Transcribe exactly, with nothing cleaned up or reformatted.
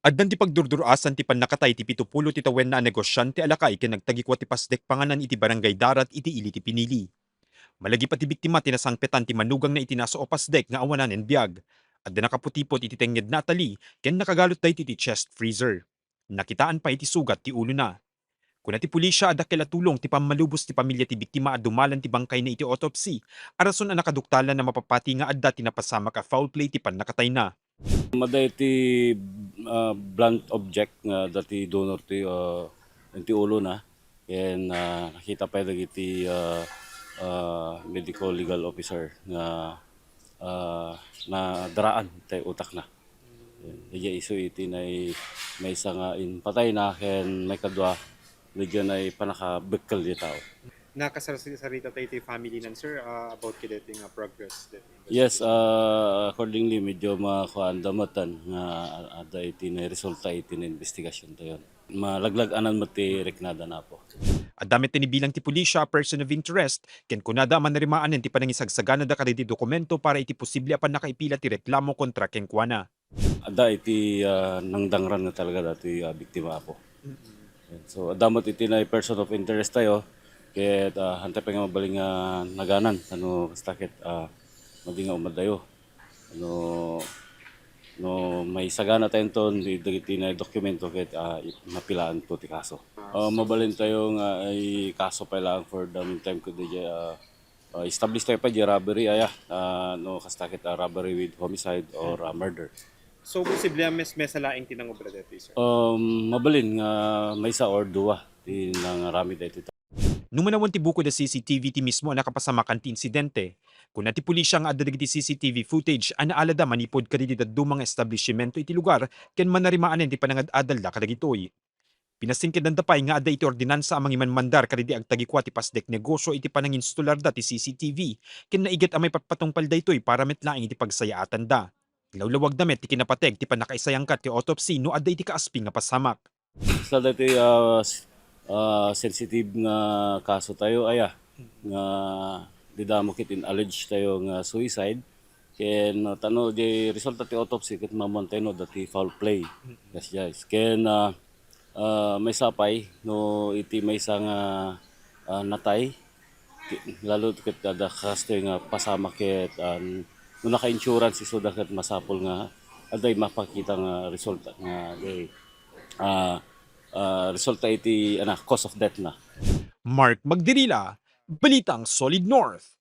Addan ti pagdurdur-asan ti pannakatay ti pito pulo ti tawenna a negosiante a lakay ken nagtagikua ti pasdek panganan iti Barangay Darat iti ili ti pinili. Malagip a ti biktima ti nasangpetan ti manugangna iti naso a pasdek nga awananen biag. Adda nakaputipot iti tengngedna a tali ken nakagalot daytoy iti chest freezer. Nakitaan pay iti sugat ti ulona. Kuna ti pulisya a dakkel a tulong ti pammalubos ti pamilya ti biktima a dumalan ti bangkayna iti autopsy, a rason a nakaduktalan a mapapati nga adda ti napasamak a foul play ti pannakatayna. Adda iti, ah, blunt object nga adda ti donor ti, ah, iti ulona, ken, ah, nakita pay dagiti, ah, ah, medical legal officer nga, ah, nadaraan ti utakna. Idiay isu iti nay-, maysa nga impatayna ken maikadua, medyo nay pannakabekkel ti tao. Nakasarsarita tayo iti family nan, sir, ah, about kadaytoy nga progress daytoy investigation? Yes, ah, accordingly, medyo makuan da met nga adda iti nairesulta iti investigasyon tayo. Malaglag-anan met ti riknada na, Apo. Adda met ti nabilang ti pulisya a person of interest, ken kunada a manarimaanen ti panangisagsaganada kadagiti dokumento para iti posible a pannakaipila ti reklamo kontra kenkuana. Adda iti, ah, nangdangran nga talaga dati, ah, biktima, Apo. So, adda met iti na person of interest tayo, ket, ah, hantay pay nga mabalin nga naganan, ano, kasta ket, ah, madi nga umadayo. No, no maisagana tayo inton di-, dagiti na dokumento ket, ah, i-, mapilaan to ti kaso. Ah, mabalin tayo nga ikaso pay lang for the meantime ket di, ah, ah, establish tayo pa di robbery, aya, ah, no, kasta ket, ah, robbery with homicide or, ah, murder. So, posible a mes-, mesa laeng ti nangubra daytoy, sir? Um, mabalin nga maysa or dua ti nangaramid daytoy. No manawen ti bukod a C C T V ti mismo a nakapasamak iti insidente, kuna ti pulisya nga adda dagiti C C T V footage a naalada manipud kadagiti dadduma nga establishmento iti lugar ken manarimaanen ti panangad-adalda kadagitoy. Pinasingkedanda pay nga adda iti ordinansa a mangimanmandar kadagiti agtagikua ti pasdek negosyo iti pananginstolarda ti C C T V ken naiget a maipatpatungpal daytoy para met laeng iti pagsayaatanda. Lawlawagda met ti kinapateg ti pannakaisayangkat ti autopsy no adda iti kaaspi nga pasamak. Sa daytoy, ah, s-, ah, sensitive nga kaso tayo, aya, nga dida mo ket in-allege tayo nga suicide. Ken, ah, tano di resulta ti autopsy ket mamuan tayo no dati foul play. Yes, yes. Ken, ah, ah, maysa pay no iti maysa nga, ah, natay, Ti-, lalo ket adda kastoy nga pasamak ket, ah, no naka-insurance isuda ket masapul nga adda mapakita nga resulta nga, eh, ah, ah, resulta iti, ana, cause of death na. Mark Magdirila, Balitang Solid North.